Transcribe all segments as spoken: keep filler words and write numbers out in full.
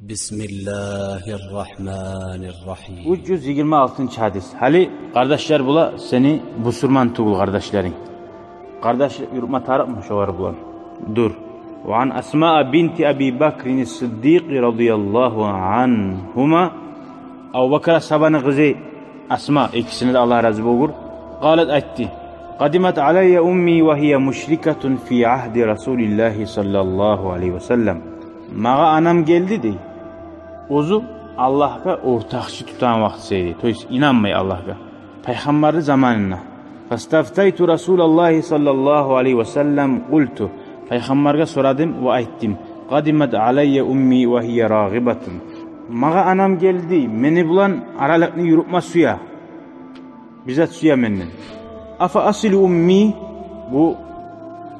بسم الله الرحمن الرحيم. Уьч юз йигирма алтынчы гьадис. Гьали, къардашлар, була сени бусурман тюгюл къардашларынг. Къардаш юрютме тарыкъмы шолар булан? Дюр. وعن أسماء بنت أبي بكر الصديق رضي الله عنهما. Абубакар асгьабаны къызы Асма, экисине де Аллагь рази болгъур. قالت, айтды: قدمت علي أمي وهي مشركة في عهد رسول الله صلى الله عليه وسلم. Магъа анам гелди, дей. Оьзю Аллагьгъа ортакъчы тутагъан вакътиси эди. То есть, инанмай Аллагьгъа. Пайхаммарны заманында. فاستفتيت رسول الله صلى الله عليه وسلم قلت. Пайхаммаргъа сорадым ва айтдым: قدمت علي أمي وهي راغبة. Магъа анам гелди, мени булан аралыкъны юрютме сюе. Бир зат сюе менден. أفأصل أمي, бу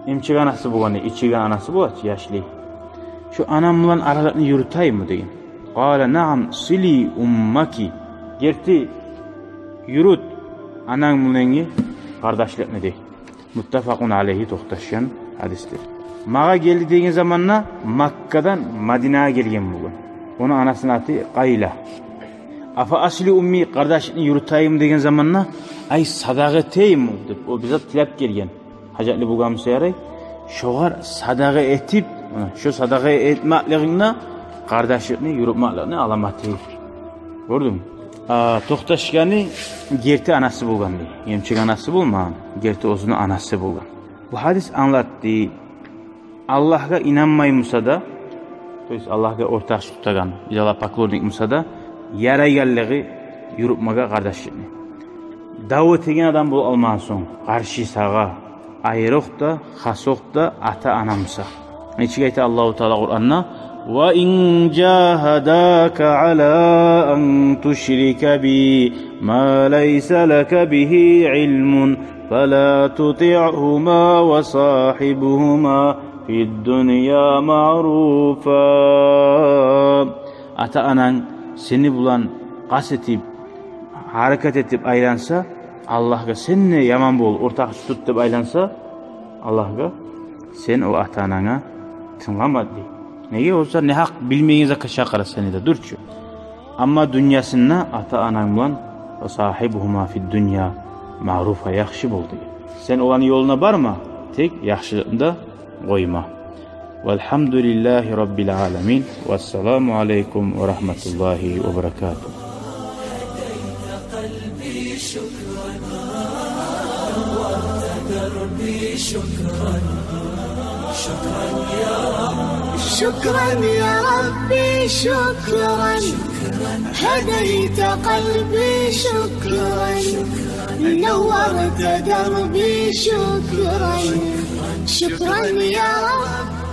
эмчек анасы болгъан, ичирген анасы бола чы, яшлы. Шо анам булан аралыкъны юрютейимми деген. قال نعم صلي أمك. Герти, юрют ананг булангъы къардашлыкъны, дей. متفق عليه, токъташгъан гьадисдир. Магъа гелди деген заманда Маккадан Мадинагъа гелген болгъан. Ону анасыны аты Къайла. أفأصل أمي, къардашлыкъны юрютейимми деген заманда, ай, садагъа этейимми деп, о бир зат тилеп гелген. Гьажатлы болгъан буса ярай, шогъар садагъа этип, шо садагъа этмеклигинг де къардашлыкъны юрютмекликни аламаты. Гёрдюнгмю? А, токъташгъаны герти анасы болгъан, дей. Эмчек анасы болмагъан, герти оьзюню анасы болгъан. Бу гьадис англатды, Аллагьгъа инанмай буса да, то есть Аллагьгъа ортакъчы тутагъан, идолопоклонник буса да, ярайгъанлыгъы юрютмеге къардашлыкъны. Дав этеген адам болуп алмагъан сонг, къаршы сагъа, айрокъда, хасокъда ата-ананг буса. Нечик айта Аллагьу Таала Къуранда: وإن جاهداك على أن تشرك بي ما ليس لك به علم فلا تطعهما وصاحبهما في الدنيا معروفا. Ата-ананг сени булан къаст этип, гьаракат этип айланса, Аллагьгъа сен де яман бол, ортакъчы тут деп айланса Аллагьгъа, сен о ата-ананга тынглама, дей. Неге? Олар негьакъ билмеген затгъа чакъыра сени де, дюр чю. Амма дюньясында ата-ананг булан وصاحبهما في الدنيا معروفا, яхшы бол, дей. Сен оланы ёлуна барма, тек яхшылыкъны да къойма. والحمد لله رب العالمين. والسلام عليكم ورحمة الله وبركاته. شكرا يا ربي، شكرا. هديت قلبي، شكرا. نورت دربي، شكرا. شكرا يا رب.